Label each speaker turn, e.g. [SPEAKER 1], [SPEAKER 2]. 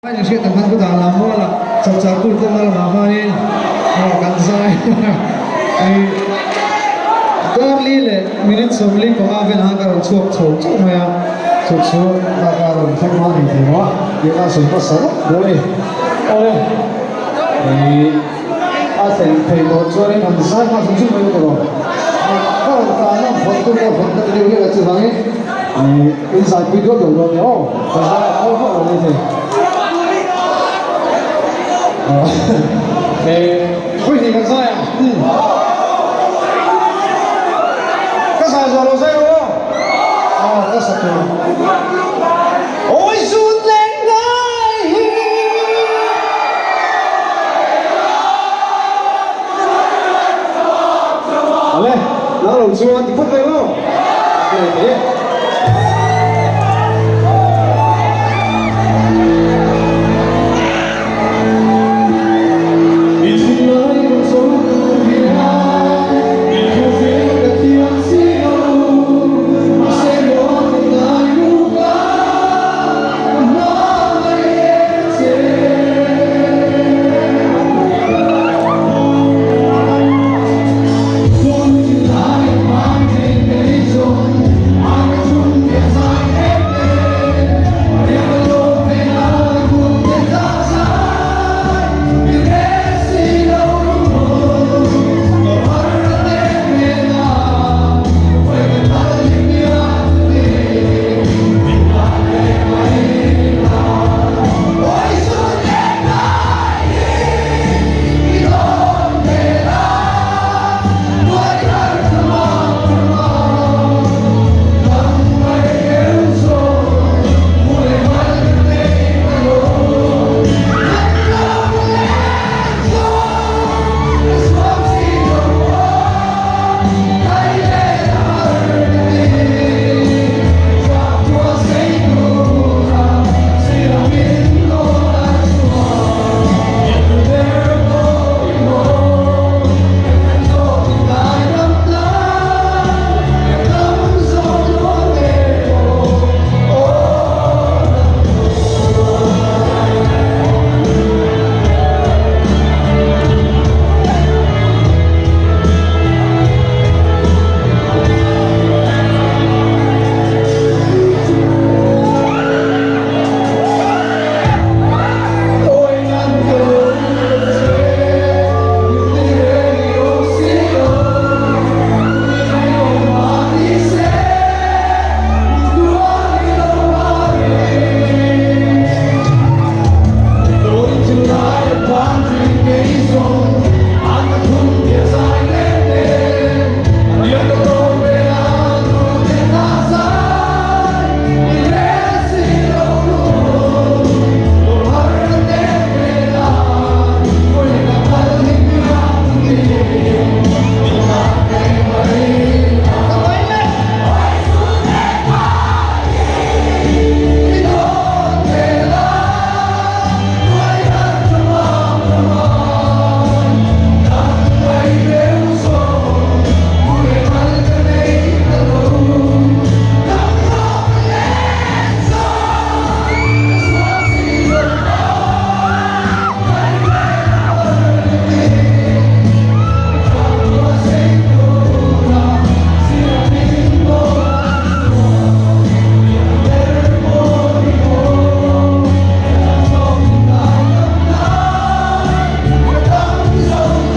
[SPEAKER 1] A inhriat ang khan kutah lam mualah chapchar kut tlawmna lamah khanin aw kan zai a Darli leh minute 45 vel han ka rawn chhuak chho chauh mai a, chu chu ka rawn thleng hma ni thei lo a, tih kha sawi hmasa vak dawn a ni. Awle, a thlen thei tawh chuanin han zai hma zung zung mai bawk rawh. Ka rawn tlan a, vawt tum pawh vawt ka ti deuh hlek a, chuvangin In zaipui duat lo dawn nia aw, ka zai a mawi vak lo mai thei. Khawi hnih kan zai ang? Ka zai zawh lo zai rawh aw. Aw ka sa tur. Awi zun leng ngai hi. Ale, nang lo chuan ti phawt ve maw?